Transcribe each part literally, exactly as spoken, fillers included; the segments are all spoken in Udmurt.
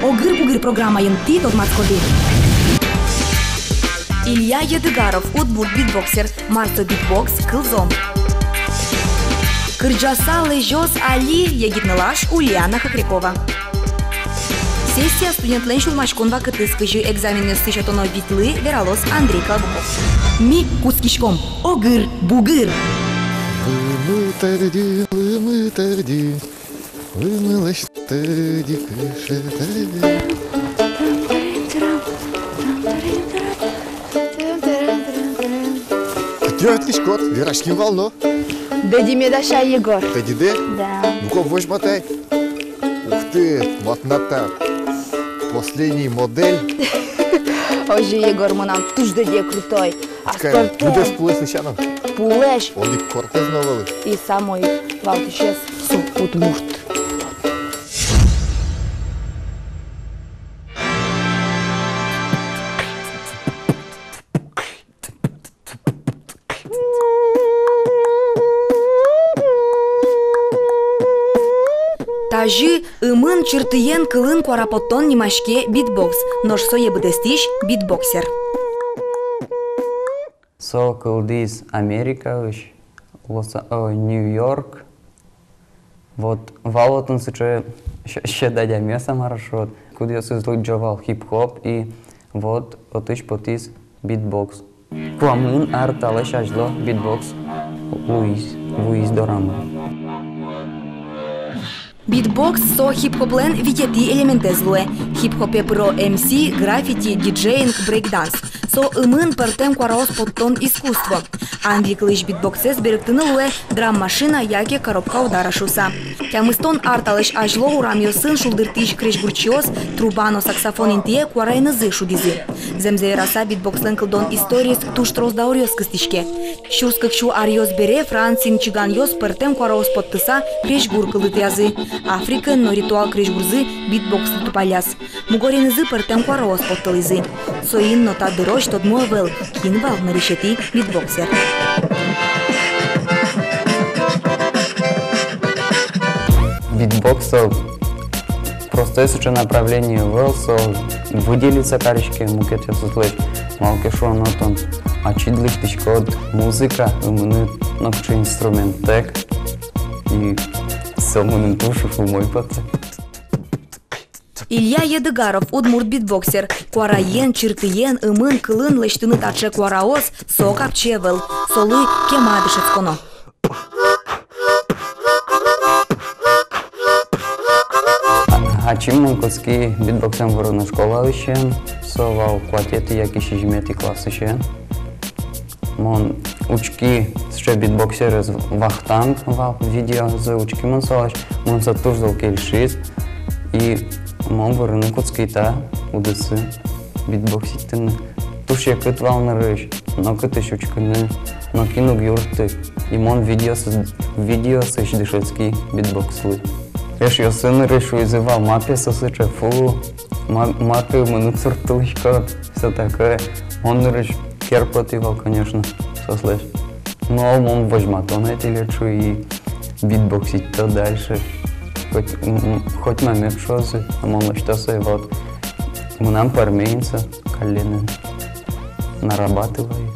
«Огыр-бугыр» программаын тӥ тодматскоды. Илья Едыгаров, удмурт битбоксер. Мар со битбокс, кылзом. Кырӟаса лэзёз али егит нылаш Ульяна Хохрякова. Сессия — студентлэн сюлмаськон вакытыз. Кызьы экзаменъёсты сётоно витьлы, вералоз Андрей Клабуков. Ми кутскиськом. Огыр-бугыр. Лымы тӧдьы, лымы тӧдьы, лымылэсь тӧдьы, кыӵе тӧдьы. Тӥ ӧтиськод, вераським вал но. Дадиме дась-а, Егор? Дадиде? Да. Ну-ка, возьмат ай. Ух ты, мат на та последний модель. Озьы, Егор мынам туж дадие крутой. Аспӧртэ. Быдэс пулэсь лэся но. Пулэсь. Одӥг кортэз но ӧвӧл. И самой валтӥсез — со удмурт. Тазьы ымын, чыртыен, кылын куара поттон нимаське битбокс, нош сое быдэстӥсь — битбоксер. Со кылдӥз Америкаысь, Лос-, о, Нью-Йорк. Вот вал отын сыӵе сьӧ-, сьӧд адямиос, мар шуод, кудъёсыз лыдӟо вал хип-хоп, и вот отысь потӥз битбокс. Куамын ар талэсь азьло битбокс вуиз, вуиз дорамы. Битбокс — со хип-хоплэн витетӥ элементэз луэ. Хип-хопе пыро эмси, граффити, диджеинг, брейк-данс. Со ымын пӧртэм куараос поттон искусство. Англи кылысь битбоксэз берыктыны луэ драм-машина яке коробка удара шуыса. Тямыстон ар талэсь азьло урамъёсын шулдыртӥсь крезьгурчиос труба но саксофон интые куараенызы шудӥзы. Зэмзэ вераса, битбокслэн кылдон историез туж трос дауръёс кыстӥське. Сюрс кык сю аръёс бере Франциын чиганъёс пӧртэм куараос поттыса крезьгур кылдытъязы. Африкаын но ритуал крезьгурзы битбокслы тупалляз. Мугоренызы пӧртэм куараос поттылӥзы. Соин но та дырозь тодмо ӧвӧл, кин вал нырысетӥ битбоксер. Битбокс — со простой сыӵе направление ӧвӧл, со выделиться кариське мукетъёсызлэсь. Малы ке шуоно, тон ачид лыктӥськод музыка, ымыныд нокыӵе инструменттэк, и со мыным туж умой потэ. Илья Едыгаров, удмурт битбоксер. Куараен, чыртыен, ымын, кылын лэсьтыны таӵе куараос — со капчи ӧвӧл, солы кема дышетсконо. Ачим мон кутски битбоксен вырыны школаысен, со вал куатетӥ яке сизьыметӥ классысен. Мон учки сыӵе битбоксерез, «Вахтанг» вал, видеозэ учки мон солэсь, мыным со туж зол кельшиз, и мон вырыны кутски та удысын битбоксить карыны. Туж секыт вал нырысь нокытысь учкыны, нокин уг юртты, и мон видеосыз, видеосысь дышетски битбокслы. Эшъёсы нырысь шуизы вал: «Ма пе со сыӵе, фу, ма, ма пе мыныт сурттылӥськод», всё такое. Мон нырысь кер потӥ вал, конечно, соослэсь. Но мон возьматон ай тӥлед, шуи, битбоксить то дальше. Хоть, м, м, хоть мамед шуозы, а мон лэсьто сое, вот. Мынам пӧрме ини со калленын. Нарабатываю.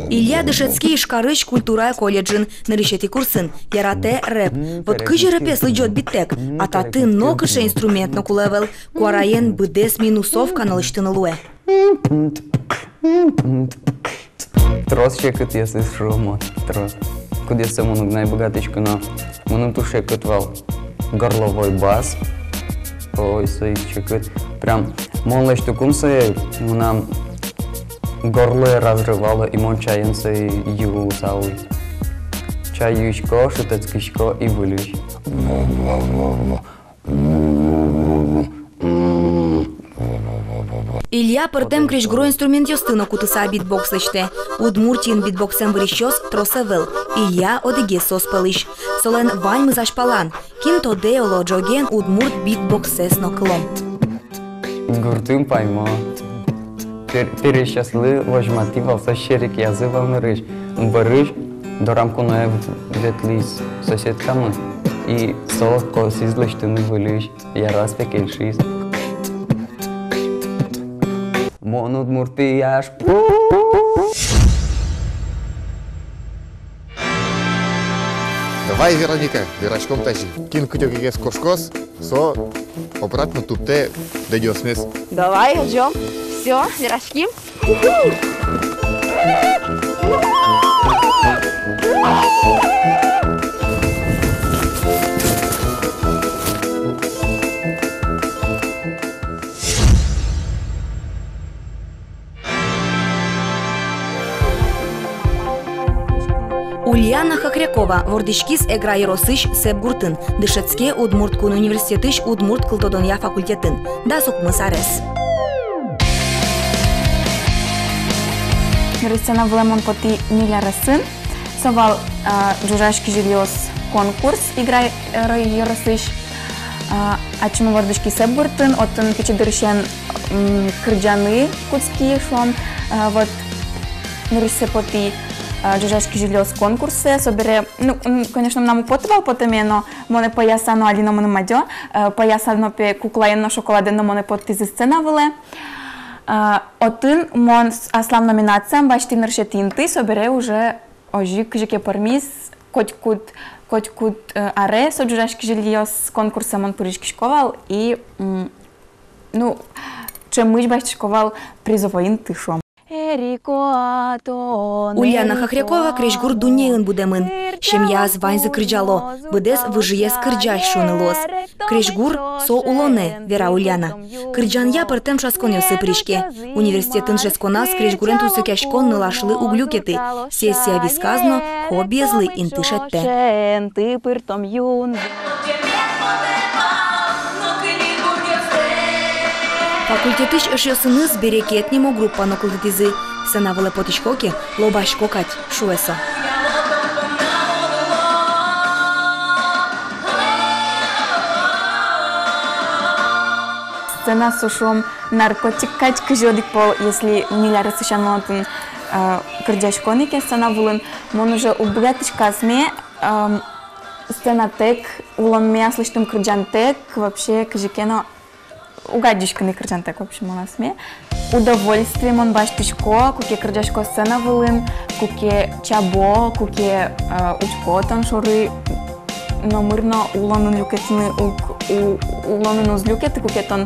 Илья дышетски Ижкарысь культура колледжын, нырысетӥ курсын. Яратэ рэп. Вот кызьы рэпез лыдӟод биттэк? А татын нокыӵе инструмент но кулэ ӧвӧл. Куараен быдэс минусовка но лэсьтыны луэ. Трос секытъёсыз, шуом, трос. Кудъёссэ мон уг на быгатӥськы но. Мыным туж секыт вал горловой бас. Ой, со ик секыт. Прям мон лэсьтыкум сое, мынам горлое разрывало, и мон чаен сое юысал. Чай юисько, шутэтскисько и выльысь. Илья пӧртэм крезьгуро инструментъёсты но кутыса битбокс лэсьтэ. Удмуртиын битбоксэн вырисьёс трос ӧвӧл. Илья одӥгез соос пӧлысь. Солэн ваньмыз азьпалан. Кин тодэ, оло, ӝоген удмурт битбоксэз но кылом. Гуртын паймо. Пер-, пересьёслы возьматӥ вал, соос серекъязы вал нырысь. Бӧрысь дорам куное ветлӥз соседкамы. И со косӥз лэсьтыны выльысь, яраз, пе, кельшиз. Мон удмурт пияш. Давай, Вероника, вераськом тазьы. Кин кыдёкегес кошкоз, со обратно тубтэ дядёосмес. Давай, идём. Всё, вераським. Ульяна Хохрякова вордӥськиз Эгра ёросысь Сэп гуртын, дышетске Удмурт кун университетысь удмурт кылтодонъя факультетын, дас укмыс арес. Нырысь сцена вылэ мон потӥ ньыль аресын. Со вал, а, «Ӝужась кизилиос» конкурс Эгра, э, ёросысь. А, ачим вордӥськи Сэп гуртын, отын пичи дырысен, м, кырӟаны кутски, шуом. А, вот нырысьсэ потӥ, а, «Ӝужась кизилиос» конкурсэ, собере, ну, м, конечно, мынам уг поты вал потэме, но монэ пӧяса но, али но мыным мадё, э, пӧяса но, пе, куклаен но, шоколаден но монэ поттӥзы сцена вылэ. А, отын мон с-, аслам номинациям басьтӥ нырысетӥ инты, собере уже озьы кызьы ке пӧрмиз, котькуд, котькуд, э, аре со «Ӝужась кизилиос» конкурсэ мон пыриськисько вал и, м, ну, ӵемысь басьтӥсько вал призовой инты, шуом. Ульяна Хохрякова крезьгур дуннеын будэмын. Семьяяз ваньзы кырӟало, быдэс выжыез кырӟась шуыны луоз. Крезьгур — со улонэ, вера Ульяна. Кырӟанъя пӧртэм ӵошатсконъёсы пыриське. Университетын дышетсконаз крезьгурен тунсыкъяськон нылашлы уг люкеты. Сессия висказ но, хоббиезлы инты шедьтэ. Факультетысь эшъёсыныз «Берекет» нимо группа но кылдытӥзы. Сцена вылэ потӥсько ке, лобасько кадь, шуэ со. Сцена со, шуом, наркотик кадь, кызьы одӥг пол, если ньыль аресысен мон отын, э, кырӟасько ни ке сцена вылын, мон уже уг быгатӥськы асме, эм, сценатэк, улонме аслэсьтым кырӟантэк, вообще кызьы ке но уг адӟиськы ни кырӟантэк вообще мон асме. Удовольствие мон басьтӥсько, куке кырӟасько сцена вылын, куке чабо, куке, э, учко тон шоры, номыр но улонын люкетыны уг, у-, улонын уз люкеты, куке тон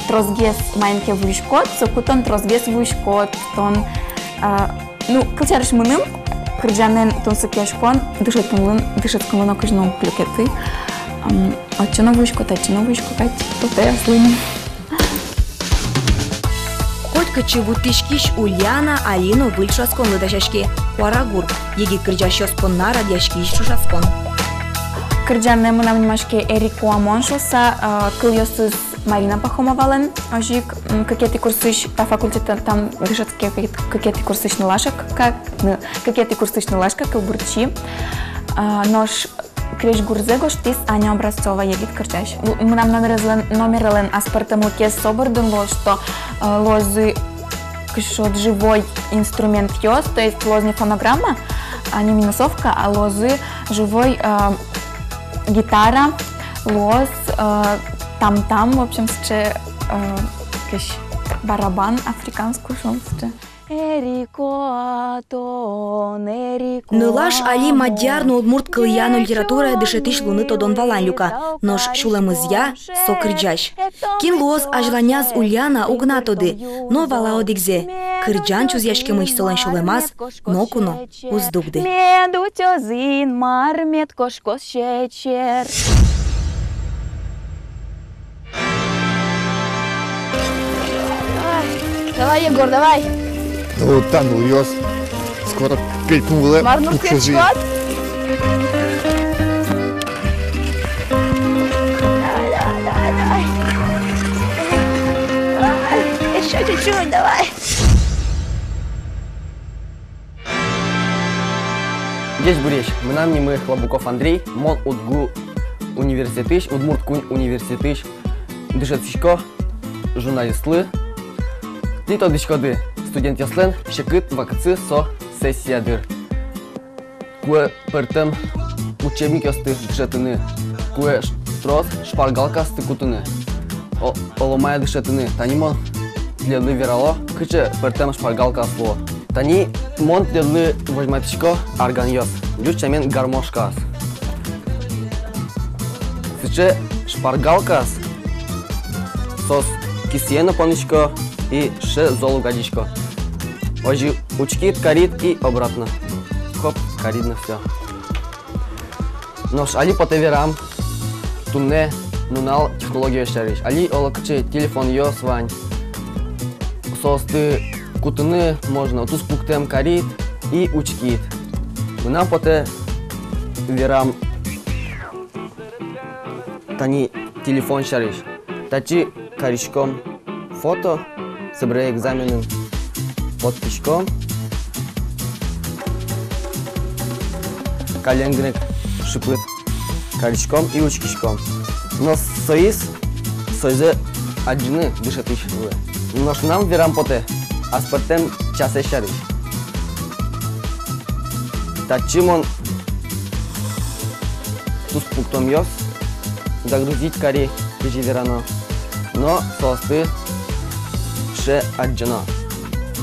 тросгес маин ке вуиськод, соку тон тросгес вуиськод, тон, э, ну, кылсярысь, мыным кырӟанэн тунсыкъяськон дышетсконлы, дышетсконлы нокызьы но уг люкеты. М, отчы но вуисько, татчы но вуисько кадь, тутэ аслым. Котькытчы вуттӥськись Ульяна али но выль ӵошатсконлы дасяське. «Куарагур» — егит кырӟасьёс понна радъяськись ӵошатскон. Кырӟанэ мынам нимаське «Эрико, а мон» шуыса, э, кылъёсыз Марина Пахомовалэн. Озьы ик, м, кыкетӥ курсысь, та факультетын дышетске кыкетӥ курсысь нылаш ик, как, ны-, кыкетӥ курсысь нылаш ик, кылбурчи. А, нош крезьгурзэ гожтӥз Аня Образцова, егит кырӟась. Л-, мынам номерезлэн, номерелэн аспӧртэмлыкез со бордын луоз, что, э, луозы кыӵе ке живой инструментъёс, то есть луоз не фонограмма, а не минусовка, а луозы живой, э, гитара, луоз, э, там-там, в общем, сыӵе, э, кыӵе барабан африканской, шуом, сыӵе. Нылаш али мадьяр но удмурт кылъя но литературая дышетӥсь луыны тодон-валан люка, нош сюлэмызъя со кырӟась. Кин луоз азьланяз Ульяна, уг на тоды, но вала одӥгзэ: кырӟан чузъяськемысь солэн сюлэмаз ноку но уз дугды. Мед утёз Инмар, мед кошкоз сьӧд сьӧр. Ай, давай, Егор, давай. Ну, та нылъёс скоро пельпум вылэ пуксёзы. Мар нур кыӵе кот? Давай, давай, давай, давай. Ай, ещё чуть-чуть, давай. Ӟечбуресь, мынам нимы Хлобуков Андрей, мон УдГУ университетысь, Удмурт кун университетысь дышетскисько журналистлы. Тӥ тодӥськоды, студентъёслэн секыт вакытсы со сессия дыр. Кулэ пӧртэм учебникъёсты дышетыны. куэ ш-, трос шпаргалкаосты кутыны. О-, оло мае дышетыны. Тани мон тӥледлы верало, кыӵе пӧртэм шпаргалкаос луо. Тани мон тӥледлы возьматӥсько арганъёс, ӟуч сямен гармошкаос. Сыӵе шпаргалкаос, соос кисые но понӥсько и сыӵе зол уг адӟисько. Озьы учкид, карид и обратно. Хоп, карид но всё. Нош али потэ верам туннэ нунал технологиос сярысь. Али олокыӵе телефонъёс вань. Соосты кутыны можно, туспуктэм карид и учкид. Мынам потэ верам тани телефон сярысь. Татчы кариськом фото, собере экзаменын поттӥськом. Каллен гинэ ик шыпыт кариськом и учкиськом. Но соиз, соизэ адӟыны дышетӥсь вылэ. Нош мынам верам потэ аспӧртэм часэз сярысь. Татчы мон туспуктэмъёс загрузить кари, кызьы верано, но соосты сыӵе адӟоно.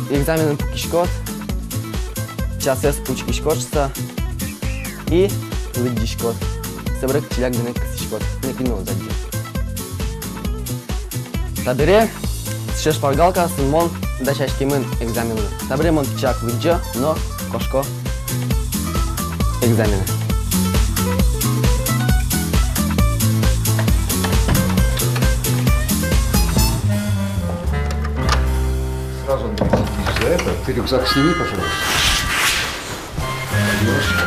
Экзаменын пукиськод, часэз учкиськод шуыса и лыдӟиськод. Собере ик чиляк гинэ кысӥськод, нокин но уз адӟы. Табере сыӵе шпаргалкаосын мон дасяськемын экзаменлы. Табере мон пичак лыдӟо но кошко экзаменэ. Сразу отберите за это. Ты рюкзак сними, пожалуйста. Немножечко.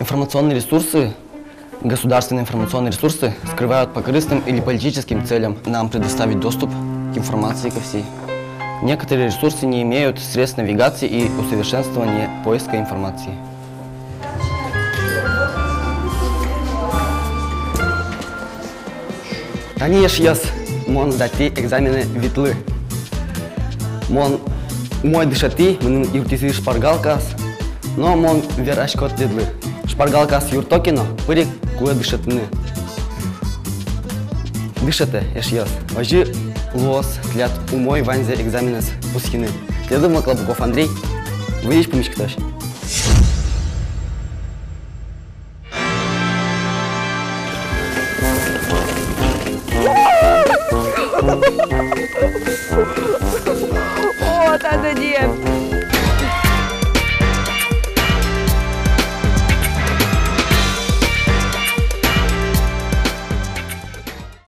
Информационные ресурсы, государственные информационные ресурсы скрывают по корыстным или политическим целям нам предоставить доступ к информации ко всей. Некоторые ресурсы не имеют средств навигации и усовершенствования поиска информации. Тани, эшъёс, мон сдатьтӥ экзаменэ витлы. Мон умой дышетӥ, мыным юрттӥзы шпаргалкаос, но мон верасько тӥледлы: шпаргалкаос юртто ке но, пыр ик кулэ дышетыны. Дышетэ, эшъёс. Озьы луоз тӥляд умой ваньзэ экзаменэз пусйыны. Тӥледлы Маклабуков Андрей. Выльысь пумиськытозь.